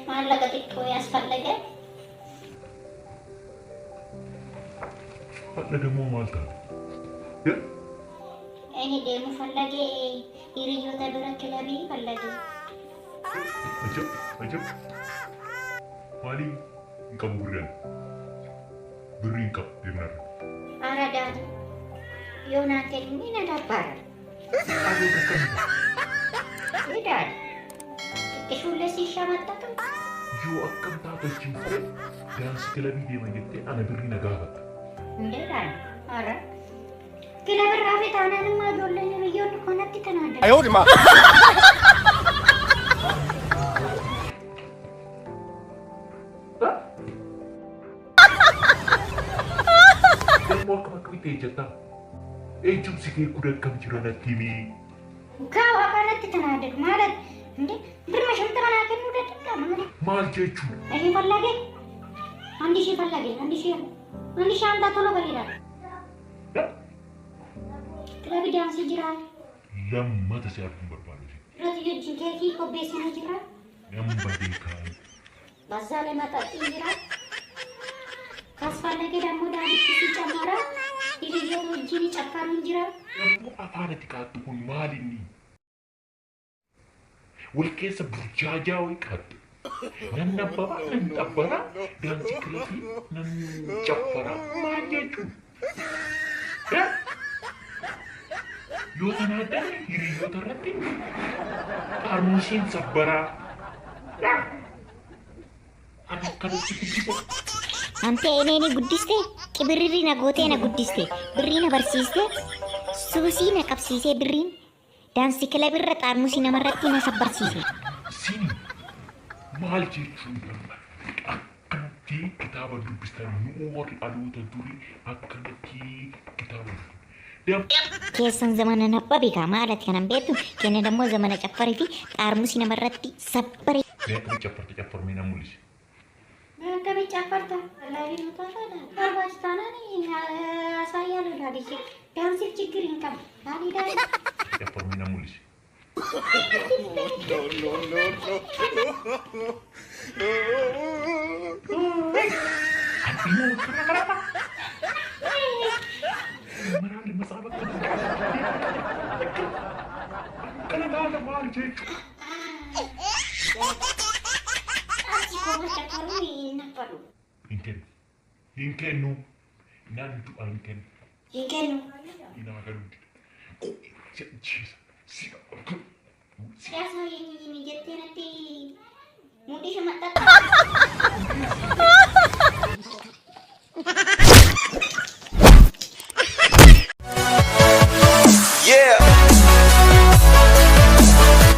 Maallaqa xiqqoo yaasfallage. Hadha dammoo maal taate? Inni deemuu fallage, hiriyoota bira kilabii fallage. Ajab ajab. Maalii hin qabu birrii ani. Birrii hin qabu deemnarra. Ara daadhi. Yoo naan kennu na dabbara. Adoo akkamitti? Ni daadhi. Xiqqishuullee si shamattatu. Yoo akkam taatu achiin fudhee daansii kilabii deema jettee ana birrii na gaafatta. Hundee daadhi. Ara. Kilabirraa fi taanaan immoo ijoolleen hiriyoonni koo natti tanaadan. 哎呦我的妈！ Dammoo akkam akkamitti ejjattaa? Ejjumsi kee kun akkam jira natti himi. Kaa kanatti tanaadan ማለት እንዴ ብር መሸምጠና kennuu dadhabdaa maali? Maal jechuudha? ይሄ ፈላጌ 1000 ፈላጌ 1000 1000 አምጣ ቶሎ በል ይላል። Kilabii daansii jira. Lammata si arguun barbaadu. Irratti wajjin keekii qopheessinee jira. Nan badee kaan. በዛ ላይ መጠጥ jira. ካስፈለገ ደግሞ ዳንስ ሲጨመረ hiriyoota wajjin ጨፈሩን jira. Dammoo afaan ati kaattu kun maal inni? Wal keessa burjaajaa wayii qaattu. Nan nabbabaa, nan xabbaraa, daansii kilabii, nan caffaraa maal jechuudha? Yoo tanaadan hiriyoota irratti xaarmusiin sabbaraa. Ani akkanatti guddise. አንተ እኔን guddiste qibirri na gootee na guddiste birrii na barsiiste suusii na qabsiisee birriin daansii kilabirra xaarmusii namarratti na sabbarsiise. Sini maal jechuudha? Akkanatti kitaaba dubbistan nu warri dhaloota durii akkanatti kitaaba dubbisan. Keessan zamana nabbabe kaa maalati kanan beektu keenya dammoo zamana caffarii fi xaarmusii namarratti sabbare. Mee akkamitti caffarta caffarmee na mul'isi. Akkamitti caffarta? Barbaachisaanaan አሳያለሁ ዳዲቼ ዳንሲፍ ችግር hin qabu. Daadii daadii. Caffarmee na mul'isi. No, no, no, no. Ani kana kana. Maraalli matsaaba akkana akkana taata maal jechuudha? ዳንሲ koo caffaruu hin naffalu. Hin kennu. Hin kennu. Nan du'a hin kennu. Hin kennu. Inaa galuu dida. Si ajjeesa. Si Siyaasa jettee natti mudhii shamaxxatta.